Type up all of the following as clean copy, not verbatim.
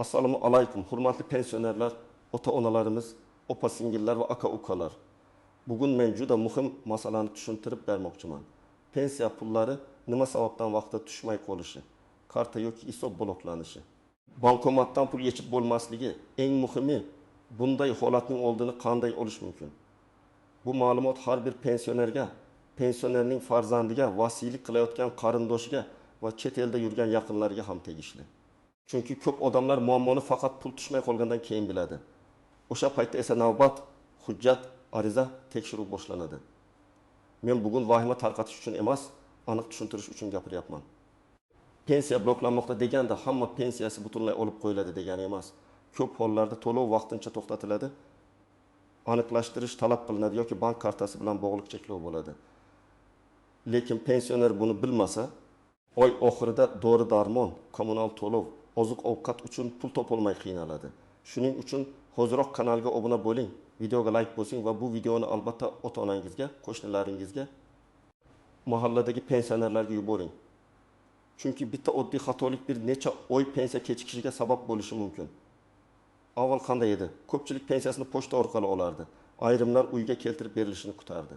Assalomu alaykum, hurmatli pensionerlar, ota-onalarimiz, opa-singillar va aka-ukalar. Bugun men juda muhim masalani tushuntirib bermoqchiman. Pensiya pullari nima sababdan vaqtida tushmay qolishi, karta yoki hisob bloklanishi, bankomatdan pul yechib bo'lmasligi, eng muhimi, bunday holatning oldini qanday olish mumkin? Bu ma'lumot har bir pensionerga, pensionerning farzandiga, vasiylik qilayotgan qarindoshiga va chet elda yurgan yaqinlariga ham tegishli. Chunki ko'p odamlar muammoni faqat pul tushmay qolgandan keyin biladi. O'sha paytda esa navbat, hujjat, ariza, tekshiruv boshlanadi. Men bugun vahima tarqatish uchun emas, aniq tushuntirish uchun gapiryapman. Pensiya bloklanmoqda deganda hamma pensiyasi butunlay olib qo'yiladi degani emas. Ko'p hollarda to'lov vaqtincha to'xtatiladi, aniqlashtirish talab qilinadi yoki bank kartasi bilan bog'liq cheklov bo'ladi. Lekin pensioner buni bilmasa, oy oxirida dori-darmon, kommunal to'lov, oziq-ovqat uchun pul topolmay qiynaladi. Shuning uchun hoziroq kanalga obuna bo'ling, videoga like bosing va bu videoni albatta ota-onangizga, qo'shnilaringizga, mahalladagi pensionerlarga yuboring. Chunki bitta oddiy xatolik bir necha oy pensiya kechikishiga sabab bo'lishi mumkin. Avval qanday edi? Ko'pchilik pensiyasini pochta orqali olardi. Ayrimlar uyga keltirib berilishini kutardi.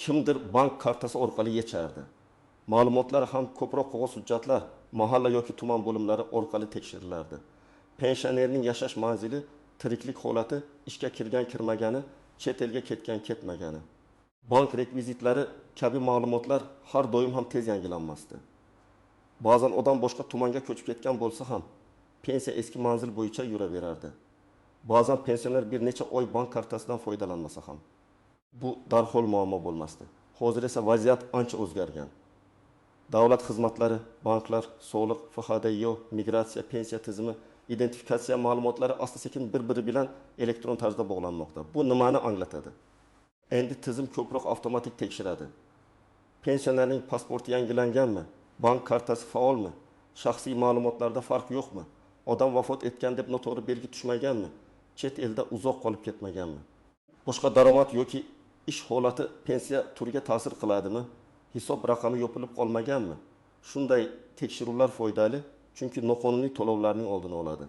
Kimdir bank kartasi orqali yechardi. Ma'lumotlar ham ko'proq qog'oz hujjatlar, mahalla yoki tuman bo'limlari orqali tekshirilardi. Pensionerning yashash manzili, tiriklik holati, ishga kirgan kirmagani, chet elga ketgan ketmagani. Bank rekvizitlari kabi ma'lumotlar har doim ham tez yangilanmasdi. Ba'zan odam boshqa tumanga ko'chib ketgan bo'lsa ham pensiya eski manzil bo'yicha yuraverardi. Ba'zan pensioner bir necha oy bank kartasidan foydalanmasa ham bu darhol muammo bo'lmasdi. Hozir esa vaziyat ancha o'zgargan. Davlat xizmatlari, banklar, sog'liq, FHDYO, migratsiya, pensiya tizimi, identifikatsiya ma'lumotlari asta-sekin bir-biri bilan elektron tarzda bog'lanmoqda. Bu nimani anglatadi? Endi tizim ko'proq avtomatik tekshiradi. Pensionerning pasporti yangilanganmi? Bank kartasi faolmi? Shaxsiy ma'lumotlarda farq yo'qmi? Odam vafot etgan deb noto'g'ri belgi tushmaganmi? Chet elda uzoq qolib ketmaganmi? Boshqa daromad yoki ish holati pensiya turiga ta'sir qiladimi? Hisob raqami yopilib qolmaganmi? Shunday tekshiruvlar foydali, chunki noqonuniy to'lovlarning oldini oladi.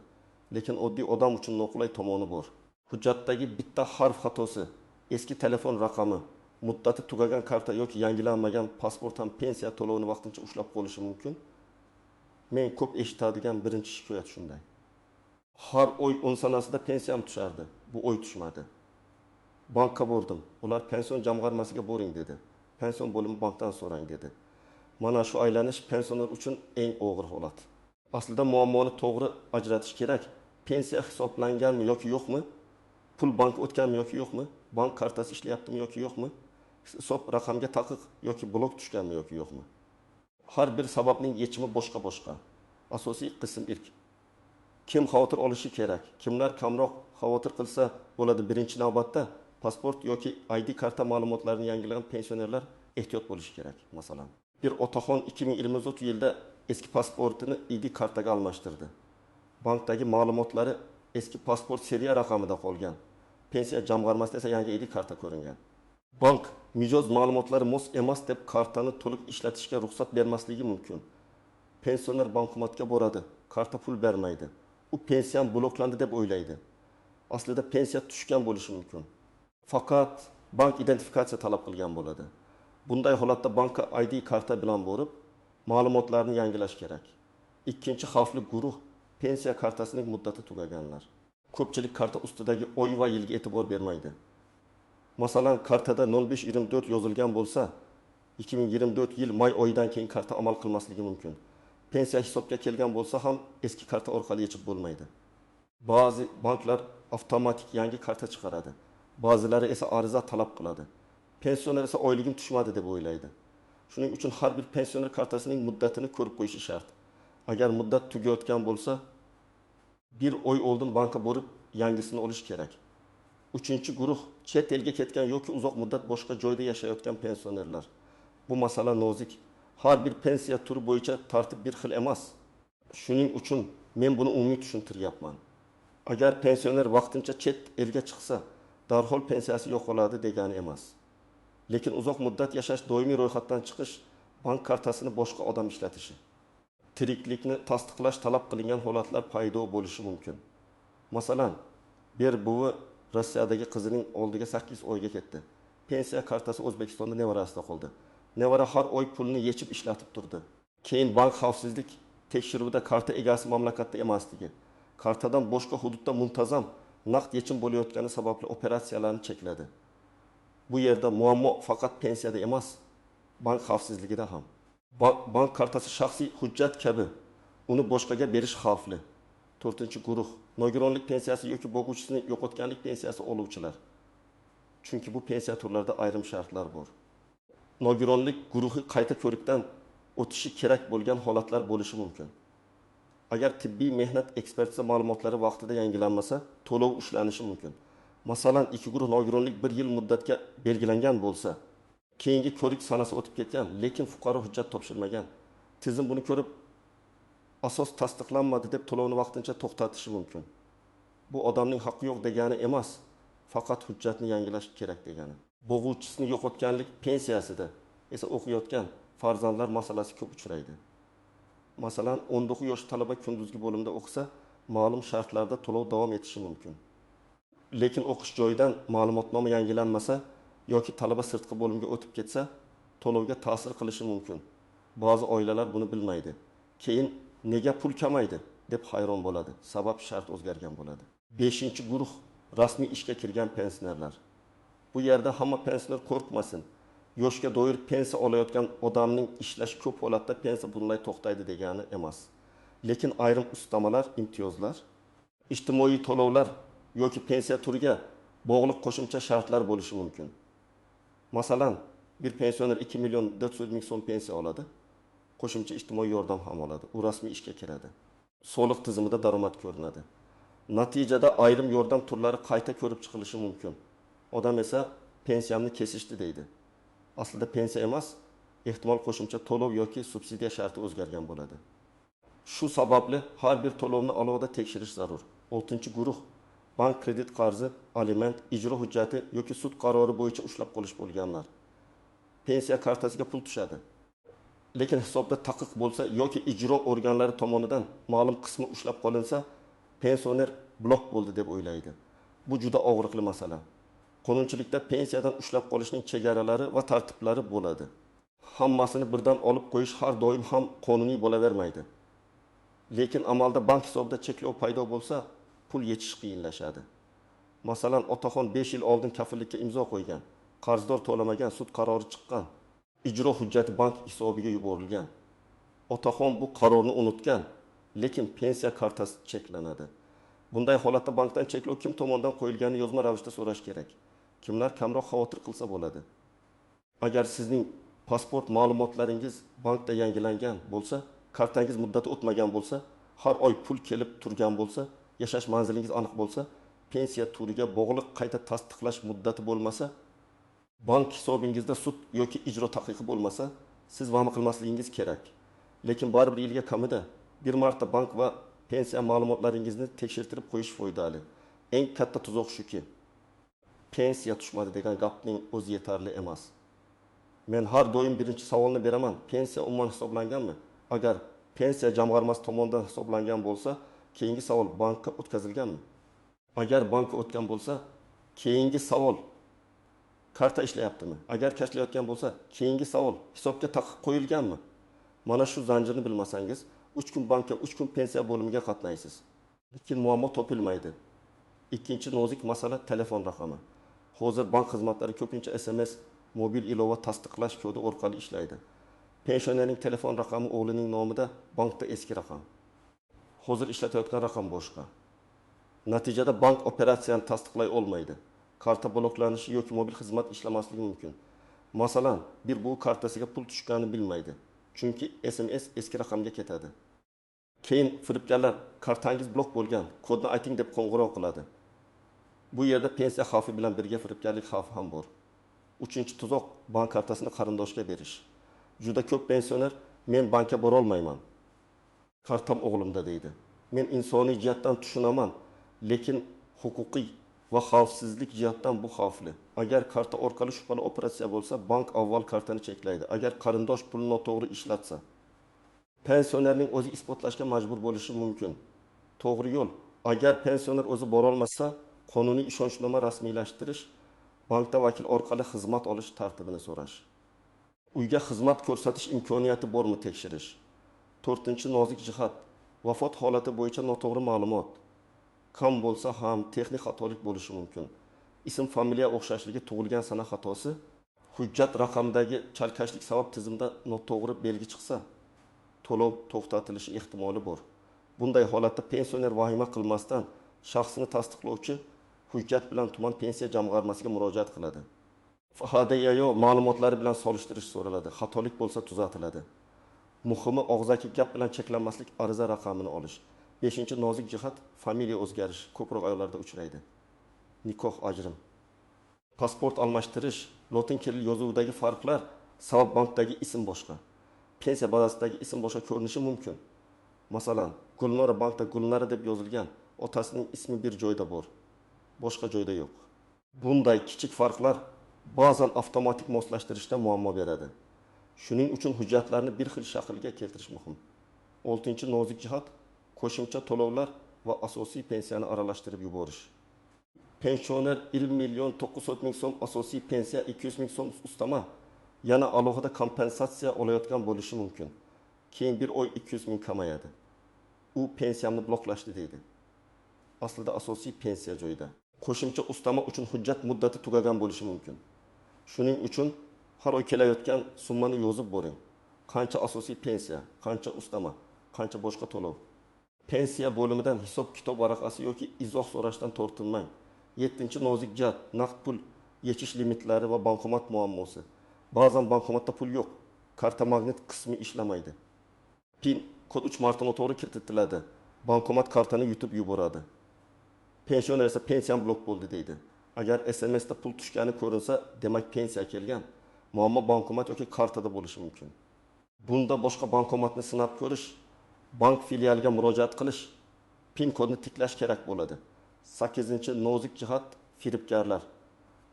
Lekin oddiy odam uchun noqulay tomoni bor. Hujjatdagi bitta harf xatosi, eski telefon raqami, muddati tugagan karta yoki yangilanmagan pasport ham pensiya to'lovini vaqtincha ushlab qolishi mumkin. Men ko'p eshitadigan birinchi shikoyat shunday. Har oy 10 sanasida pensiyam tushardi. Bu oy tushmadi. Bankka bordim. Ular pension jamg'armasiga boring dedi. Pension bo'limi bankdan so'rang dedi. Mana shu aylanish pensioner uchun eng og'ir holat. Aslida muammoni to'g'ri ajratish kerak. Pensiya hisoblanganmi yoki yo'qmi? Pul bankka o'tganmi yoki yo'qmi? Bank kartasi ishlayaptimi yoki yo'qmi? Hisob raqamga taqiq yoki blok tushganmi yoki yo'qmi? Har bir sababning yechimi boshqa-boshqa. Asosiy qism ilk. Kim xavotir olishi kerak? Kimlar kamroq xavotir qilsa bo'ladi? Birinchi navbatda pasport yoki ID karta ma'lumotlarini yangilagan pensionerlar ehtiyot bo'lishi kerak. Masalan, bir otaxon 2024 yilda eski pasportini ID kartaga almashtirdi. Bankdagi ma'lumotlari eski pasport seriya raqamida qolgan. Pensiya jamg'armasida esa yangi ID karta ko'ringan. Bank mijoz ma'lumotlari mos emas deb kartani to'liq ishlatishga ruxsat bermasligi mumkin. Pensioner bankomatga boradi, karta pul bermaydi. U pensiyam bloklandi deb o'ylaydi. Aslida pensiya tushgan bo'lishi mumkin. Faqat bank identifikatsiya talab qilgan bo'ladi. Bunday holatda bankka ID karta bilan borib, ma'lumotlarni yangilash kerak. Ikkinchi xavfli guruh pensiya kartasining muddati tugaganlar. Ko'pchilik karta ustidagi oy va yilga e'tibor bermaydi. Masalan, kartada 0524 yozilgan bo'lsa, 2024 yil may oyidan keyin karta amal qilmasligi mumkin. Pensiya hisobga kelgan bo'lsa ham eski karta orqali yechib bo'lmaydi. Ba'zi banklar avtomatik yangi karta chiqaradi. Ba'zilari esa ariza talab qiladi. Pensioner esa oyligim tushmadi deb o'ylaydi. Shuning uchun har bir pensioner kartasining muddatini ko'rib qo'yishi shart. Agar muddat tugayotgan bo'lsa, bir oy oldin bankka borib yangisini olish kerak. Uchinchi guruh chet elga ketgan yoki uzoq muddat boshqa joyda yashayotgan pensionerlar. Bu masala nozik. Har bir pensiya turi bo'yicha tartib bir xil emas. Shuning uchun men buni umumiy tushuntiryapman. Agar pensioner vaqtincha chet elga chiqsa, darhol pensiyasi yo'qoladi degani emas. Lekin uzoq muddat yashash, doimiy ro'yxatdan chiqish, bank kartasini boshqa odam ishlatishi. tiriklikni tasdiqlash talab qilingan holatlar paydo bo'lishi mumkin. Masalan, bir buvi Rossiyadagi qizining oldiga 8 oyga ketdi. Pensiya kartasi O'zbekistonda nevarasida qoldi. Nevara har oy pulni yechib ishlatib turdi. Keyin bank xavfsizlik tekshiruvida karta egasi mamlakatda emasligi, kartadan boshqa hududda muntazam naqd yechim bo'layotgani sababli operatsiyalarni chekladi. Bu yerda muammo faqat pensiyada emas, bank xavfsizligida ham. Bank kartasi shaxsiy hujjat kabi, uni boshqaga berish xavfli. To'rtinchi guruh nogironlik pensiyasi yoki boquvchisini yo'qotganlik pensiyasi oluvchilar. Chunki bu pensiya turlarida ayrim shartlar bor. Nogironlik guruhi qayta ko'rikdan o'tishi kerak bo'lgan holatlar bo'lishi mumkin. Agar tibbiy mehnat ekspertiza ma'lumotlari vaqtida yangilanmasa, to'lov ushlanishi mumkin. Masalan, 2 guruh nogironlik 1 yil muddatga belgilangan bo'lsa, keyingi ko'rik sanasi o'tib ketgan, lekin fuqaro hujjat topshirmagan. Tizim buni ko'rib, asos tasdiqlanmadi deb to'lovni vaqtincha to'xtatishi mumkin. Bu odamning haqqi yo'q degani emas, faqat hujjatni yangilash kerak degani. Bo'g'uvchisini yo'qotganlik pensiyasida esa o'qiyotgan farzandlar masalasi ko'p uchraydi. Masalan, 19 yosh talaba kunduzgi bo'limda o'qisa, ma'lum shartlarda to'lov davom etishi mumkin. Lekin o'qish joyidan ma'lumotnoma yangilanmasa yoki talaba sirtqi bo'limga o'tib ketsa, to'lovga ta'sir qilishi mumkin. Ba'zi oilalar buni bilmaydi. Keyin nega pul kamaydi deb hayron bo'ladi. Sabab shart o'zgargan bo'ladi. 5-guruh rasmiy ishga kirgan pensionerlar. Bu yerda hamma pensioner qo'rqmasin. Yoshga doir pensiya olayotgan odamning ishlash ko'p holatda pensiya bunday to'xtaydi degani emas. Lekin ayrim ustamalar, imtiyozlar, ijtimoiy to'lovlar yoki pensiya turiga bog'liq qo'shimcha shartlar bo'lishi mumkin. Masalan, bir pensioner 2 400 000 so'm pensiya oladi, qo'shimcha ijtimoiy yordam ham oladi. U rasmiy ishga kiradi. Soliq tizimida daromad ko'rinadi. Natijada ayrim yordam turlari qayta ko'rib chiqilishi mumkin. Odam esa pensiyamni kesishdi deydi. Aslida pensiya emas, ehtimol qo'shimcha to'lov yoki subsidiya sharti o'zgargan bo'ladi. Shu sababli har bir to'lovni alohida tekshirish zarur. 6-guruh bank kredit qarzi, aliment, ijro hujjati yoki sud qarori bo'yicha ushlab qolish bo'lganlar. Pensiya kartasiga pul tushadi. Lekin hisobda taqiq bo'lsa yoki ijro organlari tomonidan ma'lum qismi ushlab qolinsa, pensioner blok bo'ldi deb o'ylaydi. Bu juda og'riqli masala. Qonunchilikda pensiyadan ushlab qolishning chegaralari va tartiblari bo'ladi. Hammasini birdan olib qo'yish har doim ham qonuniy bo'lavermaydi. Lekin amalda bank hisobida cheklov paydo bo'lsa, pul yechish qiyinlashadi. Masalan, otaxon 5 yil oldin kafillikka imzo qo'ygan, qarzdor to'lamagan, sud qarori chiqqan, ijro hujjati bank hisobiga yuborilgan. Otaxon bu qarorni unutgan, lekin pensiya kartasi cheklanadi. Bunday holatda bankdan cheklov kim tomonidan qo'yilganini yozma ravishda so'rash kerak. Kimlar kamroq xavotir qilsa bo'ladi. Agar sizning pasport ma'lumotlaringiz bankda yangilangan bo'lsa, kartangiz muddati o'tmagan bo'lsa, har oy pul kelib turgan bo'lsa, yashash manzilingiz aniq bo'lsa, pensiya turiga bog'liq qayta tasdiqlash muddati bo'lmasa, bank hisobingizda sud yoki ijro taqiqi bo'lmasa, siz vahima qilmasligingiz kerak. Lekin baribir yilga kamida bir marta bank va pensiya ma'lumotlaringizni tekshirtirib qo'yish foydali. Eng katta tuzoq shuki, pensiya tushmadi degan gapning o'zi yetarli emas. Men har doim birinchi savolni beraman. Pensiya umuman hisoblanganmi? Agar pensiya jamg'armasi tomonidan hisoblangan bo'lsa, keyingi savol bankka o'tkazilganmi? Agar bankka o'tgan bo'lsa, keyingi savol karta ishlayaptimi? Agar ishlayotgan bo'lsa, keyingi savol hisobga taqiq qo'yilganmi? Mana shu zanjirni bilmasangiz, 3 kun bankka, 3 kun pensiya bo'limiga qatnaysiz. Lekin muammo topilmaydi. Ikkinchi nozik masala telefon raqami. Hozir bank xizmatlari ko'pincha SMS, mobil ilova tasdiqlash kodi orqali ishlaydi. Pensionerning telefon raqami o'g'lining nomida, bankda eski raqam. Hozir ishlatayotgan raqam boshqa. Natijada bank operatsiyani tasdiqlay olmaydi. Karta bloklanishi yoki mobil xizmat ishlamasligi mumkin. Masalan, bir bu kartasiga pul tushganini bilmaydi. Chunki SMS eski raqamga ketadi. Keyin firibgarlar kartangiz blok bo'lgan, kodni ayting deb qo'ng'iroq qiladi. Bu yerda pensiya xavfi bilan birga firibgarlik xavfi ham bor. Uchinchi tuzoq bank kartasini qarindoshga berish. Juda ko'p pensioner men bankka bora olmayman, kartam o'g'limda deydi. Men insoniy jihatdan tushunaman, lekin huquqiy va xavfsizlik jihatdan bu xavfli. Agar karta orqali shubhali operatsiya bo'lsa, bank avval kartani cheklaydi. Agar qarindosh pulni noto'g'ri ishlatsa, Pensionerning o'zi isbotlashga majbur bo'lishi mumkin. To'g'ri yo'l: agar pensioner o'zi borolmasa, qonuniy ishonchnoma rasmiylashtirish, bankda vakil orqali xizmat olish tartibini so'rash. Uyga xizmat ko'rsatish imkoniyati bormi tekshirish. To'rtinchi nozik jihat: vafot holati bo'yicha noto'g'ri ma'lumot. Kam bo'lsa ham, texnik xatolik bo'lishi mumkin. Ism familiya o'xshashligi, tug'ilgan sana xatosi, hujjat raqamidagi chalkashlik sabab tizimda noto'g'ri belgi chiqsa, to'lov to'xtatilishi ehtimoli bor. Bunday holatda pensioner vahima qilmasdan shaxsini tasdiqlovchi hujjat bilan tuman pensiya jamg'armasiga murojaat qiladi. FHDYO ma'lumotlari bilan solishtirish so'raladi, xatolik bo'lsa tuzatiladi. Muhimi, og'zaki gap bilan cheklanmaslik, ariza raqamini olish. Beshinchi nozik jihat: familiya o'zgarishi ko'proq ayollarda uchraydi. Nikoh, ajrim, pasport almashtirish, lotin kirill yozuvidagi farqlar sabab bankdagi ism boshqa, pensiya bazasidagi ism boshqa ko'rinishi mumkin. Masalan, Gulnora bankda Gulnara deb yozilgan, otasining ismi bir joyda bor, boshqa joyda yo'q. Bunday kichik farqlar ba'zan avtomatik moslashtirishda muammo beradi. Shuning uchun hujjatlarni bir xil shaklga keltirish muhim. Oltinchi nozik jihat: qo'shimcha to'lovlar va asosiy pensiyani aralashtirib yuborish. Pensioner 1 900 000 so'm asosiy pensiya, 200 000 so'm ustama, yana alohida kompensatsiya olayotgan bo'lishi mumkin. Keyin bir oy 200 000 kamayadi. U "Pensiyamni bloklashdi", deydi. Aslida asosiy pensiya joyida. Qo'shimcha ustama uchun hujjat muddati tugagan bo'lishi mumkin. Shuning uchun har oy kelayotgan summani yozib boring. Qancha asosiy pensiya, qancha ustama, qancha boshqa to'lov. Pensiya bo'limidan hisob kitob varaqasi yoki izoh so'rashdan tortinmang. Yettinchi nozik jihat: naqd pul yechish limitlari va bankomat muammosi. Ba'zan bankomatda pul yo'q, karta magnit qismi ishlamaydi. PIN kod 3 marta noto'g'ri kiritiladi. Bankomat kartani yutib yuboradi. Pensioner esa "Pensiyam blok bo'ldi", deydi. Agar SMSda pul tushgani ko'rinsa, demak, pensiya kelgan. Muammo bankomat yoki kartada bo'lishi mumkin. Bunda boshqa bankomatni sinab ko'rish, bank filialiga murojaat qilish, PIN kodni tiklash kerak bo'ladi. Sakkizinchi nozik jihat: firibgarlar.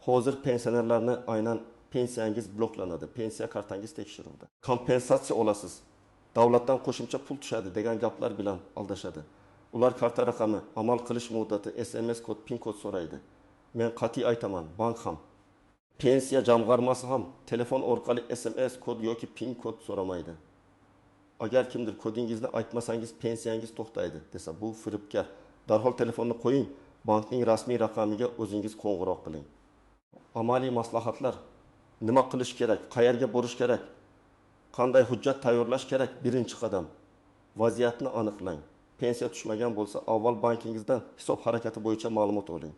Hozir pensionerlarni aynan "Pensiyangiz bloklanadi, pensiya kartangiz tekshiruvda, kompensatsiya olasiz, davlatdan qo'shimcha pul tushadi" degan gaplar bilan aldashadi. Ular karta raqami, amal qilish muddati, SMS kod, PIN kod so'raydi. Men qat'iy aytaman: bank ham, pensiya jamg'armasi ham telefon orqali SMS kod yoki PIN kod so'ramaydi. Agar kimdir "Kodingizni aytmasangiz, pensiyangiz to'xtaydi", desa, bu firibgar. Darhol telefonni qo'ying, bankning rasmiy raqamiga o'zingiz qo'ng'iroq qiling. Amaliy maslahatlar: nima qilish kerak, qayerga borish kerak, qanday hujjat tayyorlash kerak? Birinchi qadam: vaziyatni aniqlang. Pensiya tushmagan bo'lsa, avval bankingizdan hisob harakati bo'yicha ma'lumot oling.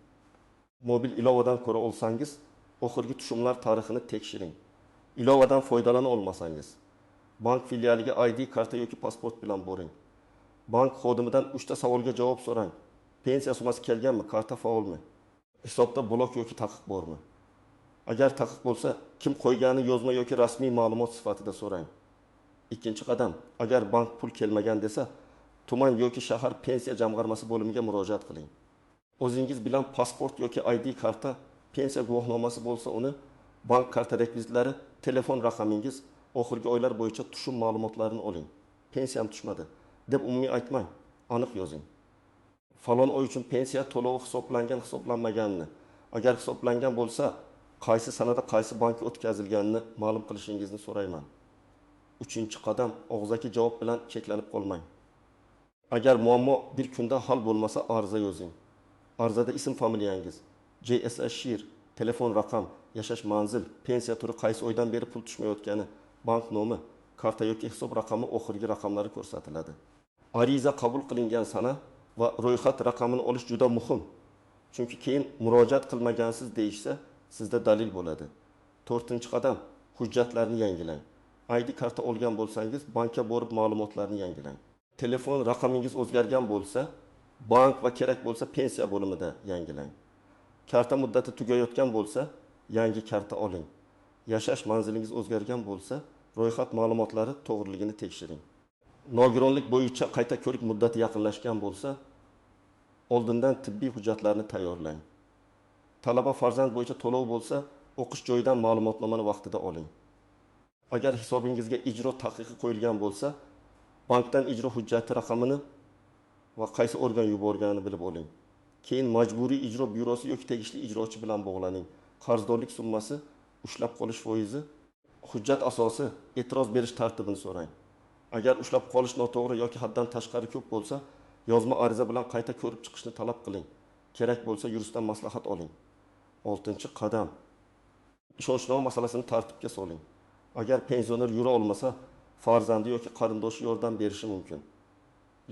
Mobil ilovadan ko'ra olsangiz, oxirgi tushumlar tarixini tekshiring. Ilovadan foydalana olmasangiz, bank filialiga ID karta yoki pasport bilan boring. Bank xodimidan uchta savolga javob so'rang: pensiya summasi kelganmi, karta faolmi, hisobda blok yoki taqiq bormi? Agar taqiq bo'lsa, kim qo'yganini yozma yoki rasmiy ma'lumot sifatida so'rang. Ikkinchi qadam: agar bank pul kelmagan desa, tuman yoki shahar pensiya jamg'armasi bo'limiga murojaat qiling. O'zingiz bilan pasport yoki ID karta, pensiya guvohnomasi bo'lsa uni, bank karta rekvizitlari, telefon raqamingiz, oxirgi oylar bo'yicha tushum ma'lumotlarini oling. "Pensiyam tushmadi", deb umumiy aytmang, aniq yozing: falon oy uchun pensiya to'lovi hisoblangan, hisoblanmaganini, agar hisoblangan bo'lsa, qaysi sanada, qaysi bankka o'tkazilganini ma'lum qilishingizni so'rayman. Uchinchi qadam: og'zaki javob bilan cheklanib qolmang. Agar muammo bir kunda hal bo'lmasa, ariza yozing. Arizada ism familiyangiz, JSA ШИР, telefon raqam, yashash manzil, pensiya turi, qaysi oydan beri pul tushmayotgani, bank nomi, karta yoki hisob raqami oxirgi raqamlari ko'rsatiladi. Ariza qabul qilingan sana va ro'yxat raqamini olish juda muhim, chunki keyin "Murojaat qilmagansiz", deyishsa, sizda dalil bo'ladi. To'rtinchi qadam: hujjatlarni yangilang. ID karta olgan bo'lsangiz, bankka borib ma'lumotlarni yangilang. Telefon raqamingiz o'zgargan bo'lsa, bank va kerak bo'lsa pensiya bo'limida yangilang. Karta muddati tugayotgan bo'lsa, yangi karta oling. Yashash manzilingiz o'zgargan bo'lsa, ro'yxat ma'lumotlari to'g'riligini tekshiring. Nogironlik bo'yicha qayta ko'rik muddati yaqinlashgan bo'lsa, oldindan tibbiy hujjatlarni tayyorlang. Talaba farzand bo'yicha to'lov bo'lsa, o'qish joyidan ma'lumotnomani vaqtida oling. Agar hisobingizga ijro taqiqi qo'yilgan bo'lsa, Bankdan ijro hujjati raqamini va qaysi organ yuborganini bilib oling. Keyin Majburiy ijro byurosi yoki tegishli ijrochi bilan bog'laning. Qarzdorlik summasi, ushlab qolish foizi, hujjat asosi, e'tiroz berish tartibini so'rang. Agar ushlab qolish noto'g'ri yoki haddan tashqari ko'p bo'lsa, yozma ariza bilan qayta ko'rib chiqishni talab qiling. Kerak bo'lsa, yuristdan maslahat oling. Oltinchi qadam. Ishonchnoma masalasini tartibga soling. Agar pensioner yura olmasa, farzandi yoki qarindoshi yordam berishi mumkin.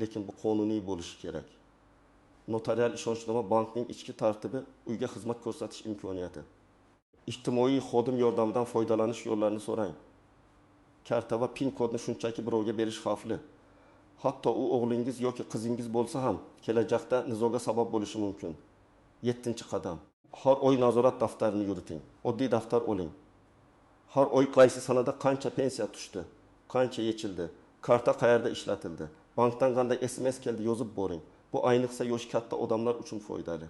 Lekin bu qonuniy bo'lishi kerak. Notarial ishonchnoma bankning ichki tartibi, uyga xizmat ko'rsatish imkoniyati. Ijtimoiy xodim yordamidan foydalanish yo'llarini so'rang. Karta va PIN kodni shunchaki birovga berish xavfli. Hatto u o'g'lingiz yoki qizingiz bo'lsa ham kelajakda nizoga sabab bo'lishi mumkin. Yettinchi qadam. Har oy nazorat daftarini yuriting. Oddiy daftar oling. Har oy qaysi sanada qancha pensiya tushdi, qancha yechildi, karta qayerda ishlatildi, bankdan qanday SMS keldi yozib boring. Bu ayniqsa yoshi katta odamlar uchun foydali.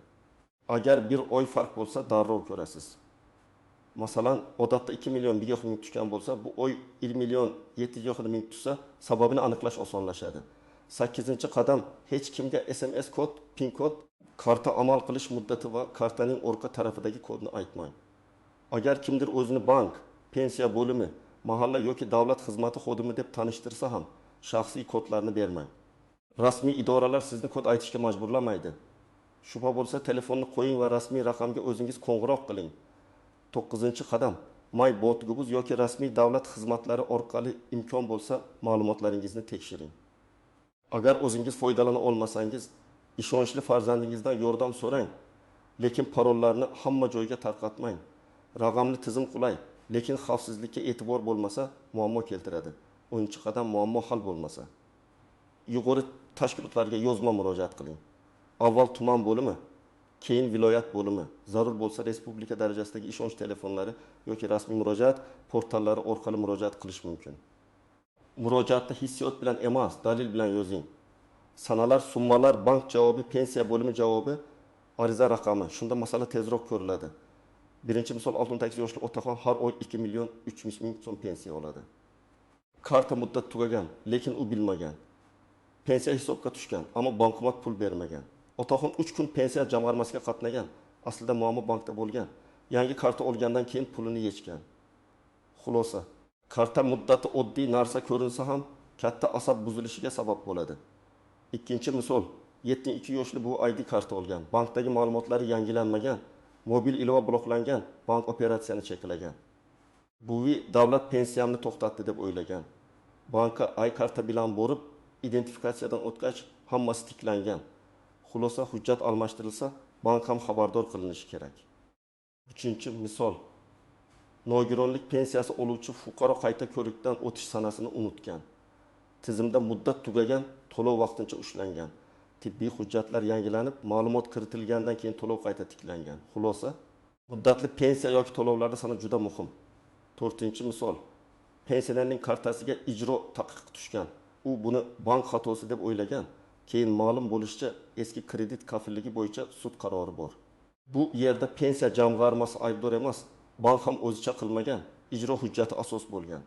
Agar bir oy farq bo'lsa, darrov ko'rasiz. Masalan, odatda 2 million 1 ming tushgan bo'lsa, bu oy 1 million 700 ming tushsa, sababini aniqlash osonlashadi. 8-qadam qadam, hech kimga SMS kod, PIN kod, karta amal qilish muddati va kartaning orqa tarafidagi kodni aytmang. Agar kimdir o'zini bank, pensiya bo'limi, mahalla yoki davlat xizmati xodimi deb tanishtirsa ham, shaxsiy kodlarni bermang. Rasmiy idoralar sizni kod aytishga majburlamaydi. Shubha bo'lsa, telefonni qo'ying va rasmiy raqamga o'zingiz qo'ng'iroq qiling. 9-qadam. My Botgubuz yoki rasmiy davlat xizmatlari orqali imkon bo'lsa, ma'lumotlaringizni tekshiring. Agar o'zingiz foydalana olmasangiz, ishonchli farzandingizdan yordam so'rang, lekin parollarni hamma joyga tarqatmang. Raqamli tizim qulay, lekin xavfsizlikka e'tibor bo'lmasa muammo keltiradi. 10-qadam, muammo hal bo'lmasa, yuqori tashkilotlarga yozma murojaat qiling. Avval tuman bo'limi, keyin viloyat bo'limi, zarur bo'lsa respublika darajasidagi ishonch telefonlari yoki rasmiy murojaat portallari orqali murojaat qilish mumkin. Murojaatni hissiyot bilan emas, dalil bilan yozing. Sanalar, summalar, bank javobi, pensiya bo'limi javobi, ariza raqami. Shunda masala tezroq ko'riladi. Birinchi misol, 68 yoshli otaxon har oy 2 million 300 ming so'm pensiya oladi. Karta muddat tugagan, lekin u bilmagan. Pensiya hisobga tushgan, ammo bankomat pul bermagan. Otaxon 3 kun pensiya jamg'armasiga qatnagan. Aslida muammo bankda bo'lgan. Yangi karta olgandan keyin pulini yechgan. Xulosa, karta muddati oddiy narsa ko'rinsa ham katta asab buzilishiga sabab bo'ladi. Ikkinchi misol, 72 yoshli bu ID karta olgan. Bankdagi ma'lumotlari yangilanmagan, mobil ilova bloklangan, bank operatsiyani cheklagan. Buvi davlat pensiyamni to'xtatdi deb o'ylagan. Bankka I karta bilan borib, identifikatsiyadan o'tgach, hammasi tiklangan. Xulosa, hujjat almashtirilsa, bank ham xabardor qilinishi kerak. Uchinchi misol, nogironlik pensiyasi oluvchi fuqaro qayta ko'rikdan o'tish sanasini unutgan. Tizimda muddat tugagan, to'lov vaqtincha ushlangan. Tibbiy hujjatlar yangilanib, ma'lumot kiritilgandan keyin to'lov qayta tiklangan. Xulosa, muddatli pensiya yoki to'lovlarda sana juda muhim. To'rtinchi misol, pensionerning kartasiga ijro taqiqi tushgan. U buni bank xatosi deb o'ylagan. Keyin ma'lum bo'lishicha, eski kredit kafilligi bo'yicha sud qarori bor. Bu yerda pensiya jamg'armasi aybdor emas, bank ham o'zicha qilmagan, ijro hujjati asos bo'lgan.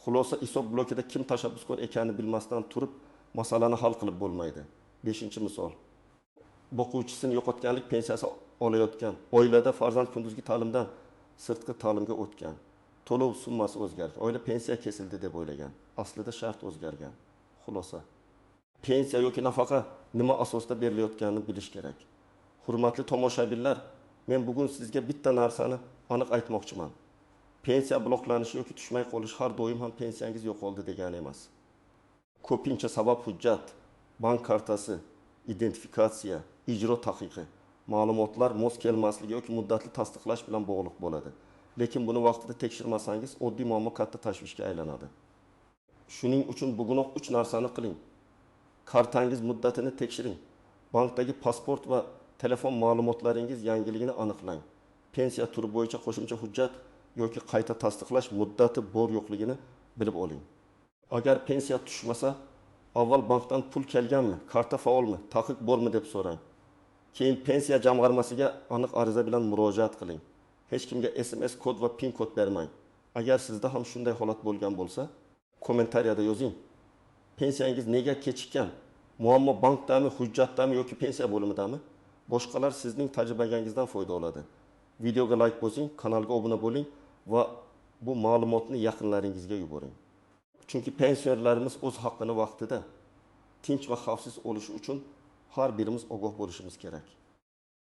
Xulosa, hisob blokida kim tashabbuskor ekanini bilmasdan turib, masalani hal qilib bo'lmaydi. 5-misol. Boquvchisini yo'qotganlik pensiyasi olayotgan oilada farzand kunduzgi ta'limdan sirtqi ta'limga o'tgan. To'lov summasi o'zgargan. Oila pensiya kesildi deb o'ylagan. Aslida shart o'zgargan. Xulosa, pensiya yoki nafaqa nima asosda berilayotganini bilish kerak. Hurmatli tomoshabinlar, men bugun sizga bitta narsani aniq aytmoqchiman. Pensiya bloklanishi yoki tushmay qolishi har doim ham pensiyangiz yo'qoldi degani emas. Ko'pincha sabab hujjat, bank kartasi, identifikatsiya, ijro taqiqi, ma'lumotlar mos kelmasligi yoki muddatli tasdiqlash bilan bog'liq bo'ladi. Lekin buni vaqtida tekshirmasangiz, oddiy muammo katta tashvishga aylanadi. Shuning uchun bugunoq 3 narsani qiling. Kartangiz muddatini tekshiring. Bankdagi pasport va telefon ma'lumotlaringiz yangiligini aniqlang. Pensiya turi bo'yicha qo'shimcha hujjat yoki qayta tasdiqlash muddati bor yo'qligini bilib oling. Agar pensiya tushmasa, avval bankdan pul kelganmi, karta faolmi, taqiq bormi deb so'rang. Keyin pensiya jamg'armasiga aniq ariza bilan murojaat qiling. Hech kimga SMS kod va PIN kod bermang. Agar sizda ham shunday holat bo'lgan bo'lsa, kommentariyada yozing. Pensiyangiz nega kechikkan? Muammo bankdami, hujjatdami yoki pensiya bo'limidami? Boshqalar sizning tajribangangizdan foyda oladi. Videoga layk bosing, kanalga obuna bo'ling va bu ma'lumotni yaqinlaringizga yuboring. Chunki pensionerlarimiz o'z haqqini vaqtida, tinch va xavfsiz olishi uchun har birimiz ogoh bo'lishimiz kerak.